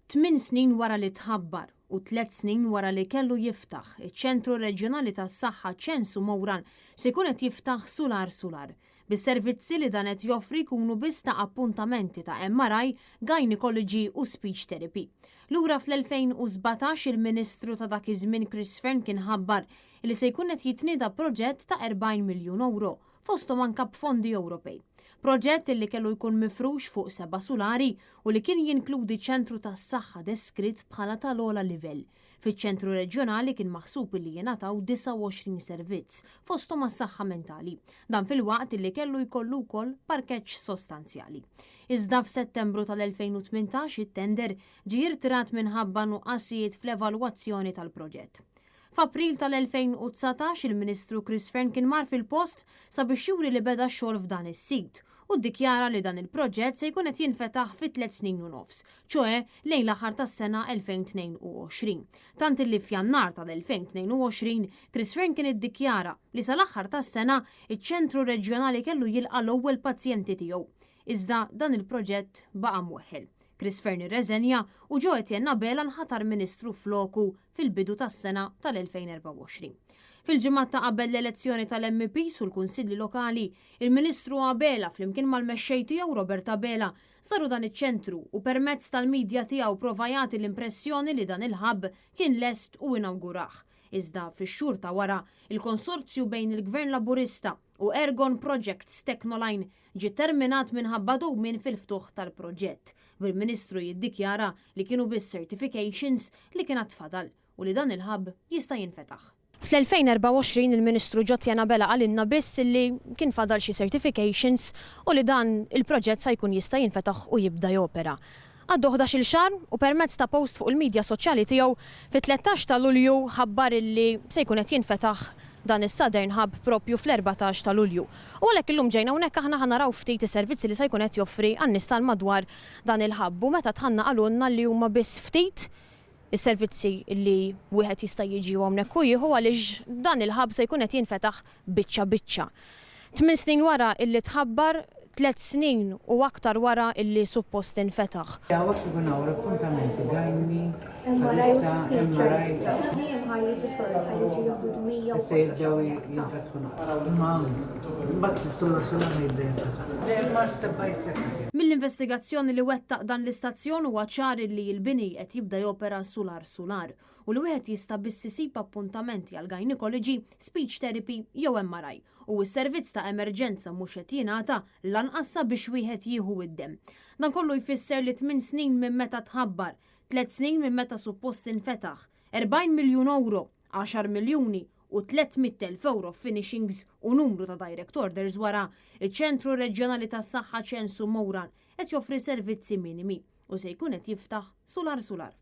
Tminn snin wara li tħabbar u tlett snin wara li kellu jiftaħ, iċ-Ċentru Reġjonali tas-Saħħa Ċensu Mouran se jkun qed jiftaħ sular sular, bis-servizzi li dan qed joffri jkunu biss ta' appuntamenti ta' MRI, gynecology u speech therapy. Lura fl-2017 il-Ministru ta' dak iż-żmien Chris Fearne kien ħabbar li se jkun qed jitnieda proġett ta' 40 miljun ewro fosthom anka b'fondi Ewropej. Proġett li kellu jkun mifrux fuq seba' sulari u li kien jinkludi ċentru tas-saħħa deskritt bħala tal-ogħla livell. Fiċ-ċentru reġjonali kien maħsub li jingħataw 29 servizz, fosthom għas-saħħa mentali. Dan filwaqt li kellu jkollu wkoll parkeġġ sostanzjali. Iżda f'Settembru tal-2018 it-tender ġie irtirat minħabba nuqqasijiet fl-evalwazzjoni tal-proġett. F'April tal-2019 il-Ministru Chris Fearne kien mar fil-post sabiex juri li beda x-xogħol f'dan is-sit u ddikjara li dan il-proġett se jkun qed jinfetaħ fi tlett snin u nofs, ċoe lejn l-aħħar tas-sena 2022. Tant illi f'Jannar tal-2022 Chris Fearne kien iddikjara li sal-aħħar tas-sena iċ-ċentru reġjonali kellu jilqa' l-ewwel pazjenti tiegħu. Iżda dan il-proġett baqa' mweħħel. Chris Fearne irreżenja u Jo Etienne Abela nħatar Ministru floku fil-bidu tas-sena tal-2024. Fil-ġimgħat ta' qabel l-elezzjoni tal-MEPs u l-Kunsilli Lokali, il-Ministru Abela flimkien mal-mexxej tiegħu Robert Abela żaru dan iċ-ċentru u permezz tal-midja tiegħu prova jagħti l-impressjoni li dan il-hub kien lest u inawgurah. Iżda fix-xhur ta' wara, il-konsorzju bejn il-Gvern Laburista u Ergon Projects Technoline ġie terminat minħabba dewmien fil-ftuħ tal-proġett, bil-Ministru jiddikjara li kienu biss certifications li kien għad fadal u li dan il-hub jista' jinfetaħ. Fl-2024 il-Ministru Jotjan Abela qalilna biss li kien fadal xi certifications u li dan il-proġett sa jkun jista' jinfetaħ u jibda jopera. Għaddew ħdax-il xahar u permezz ta' post fuq il-midja soċjali tiegħu, fit-13 ta' Lulju ħabbar illi se jkun qed jinfetaħ dan is-Southern Hub proprju fl-14 ta' Lulju. U għalhekk illum ġejna hawnhekk aħna ħa naraw ftit is-servizzi li se jkun qed joffri għan-nies tal-madwar dan il-hub u meta dħalna qalulna li huma biss ftit is-servizzi li wieħed jista' jiġi hawnhekk u jieħu għaliex dan il-hub se jkun qed jinfetaħ biċċa biċċa. Tminn snin wara illi tħabbar, tlett snin u aktar wara illi suppost infetaħ. Hawnhekk ikun hawn l-appuntamenti gynae, bħalissa MRI. Issa jibdew jinfetħu naqra. Imma mbagħad is-sular sular jibda jinfetaħ. Le imma step by step. Mill-investigazzjoni li wettaq dan l-istazzjon huwa ċar illi l-bini qed jibda jopera sular sular u li wieħed jista' biss isib appuntamenti għal gynecology, speech therapy jew MRI u s-servizz ta' emerġenza mhux qed jingħata lanqas sabiex wieħed jieħu id-demm. Dan kollu jfisser li tminn snin minn meta tħabbar, tlett snin minn meta suppost infetaħ, 40 miljun ewro, għaxar miljuni u 300,000 ewro f'finishings u numru ta' direct orders wara, iċ-Ċentru Reġjonali tas-Saħħa Ċensu Mouran qed joffri servizzi minimi u se jkun qed jiftaħ sular sular.